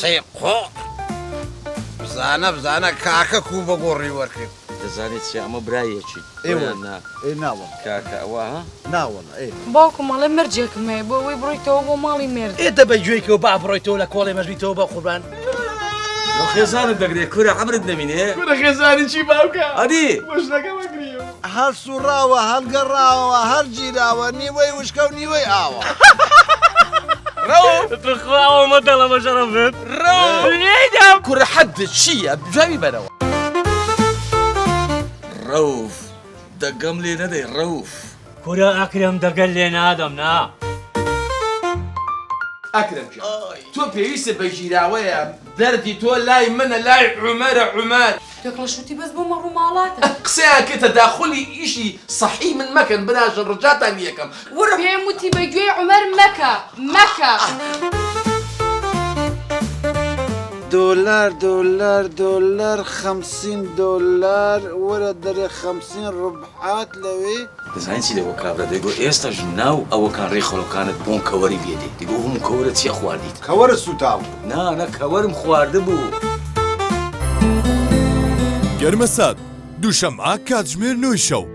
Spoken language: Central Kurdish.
قسەی قۆڕ. بزانە بزانە کاکە کوو بە گۆڕی وەرکرد. دەزانی چیە ئەمە برایەکیت ئێ یان نا؟ ئێ نا وەڵا. کاکە ئەوە ها؟ نا وەڵا ئێ. باوکم ئەڵێ مەرجێکم هەیە بۆ ئەوەی بڕۆیتەوە بۆ ماڵی مێرد. ئێ دە بە گوێی کەوە با بڕۆیتەوە لە کۆڵێ مەژبیتەوە بە قوربان. لۆ خێزانت دەگرێ کورە عەمرت نەمینێ. کورە خێزانی چی باوکە؟ ئەدی. بۆ ژنەکەم ئەگریم. هەر سوڕاوە هەر گەڕاوە هەر گیراوە نیوەی وشکە و نیوەی ئاوە. ڕەوف. توخوا ئەوە مەدەڵە بە شەڕەفت. ڕەوف. لێی دام. کورە حەدت چییە جوابی بەرەوە. ڕەوف دەگەم لێ نەدەی ڕەوف. کورە ئەکرەم دەگەل لێ نادەم نا. ئەکرەم گیان تۆ پێویستت بە گیراوەیە دەردی تۆ لای منە لای عومەرە عومەر. تێکڵەشوتی بەس بۆ مەڕ و ماڵاتە. قسەیان کرد تەداخولی ئیشی سەحی من مەکەن براژن ڕجاتان لیەکەم وەرە. پێم وتی بە گوێی عومەر مەکە مەکە. دۆلار دۆلار دۆلار خەمسین دۆلار وەرە دەرێ خەمسین ڕوبحات لەوێ. دەزانی چی دەگۆ کابرا دەیگۆ ئێستاش ناو ئەوەکان ڕیخۆڵەکانت بۆن کەوەری لێ دێ دەیگۆ هەموو کەوەرە چیە خواردیت؟ کەوەرت سوتابوو؟ نا نا کەوەرم خواردبوو. گەرمەسات، دووشەممە کاتژمێر نۆی شەو.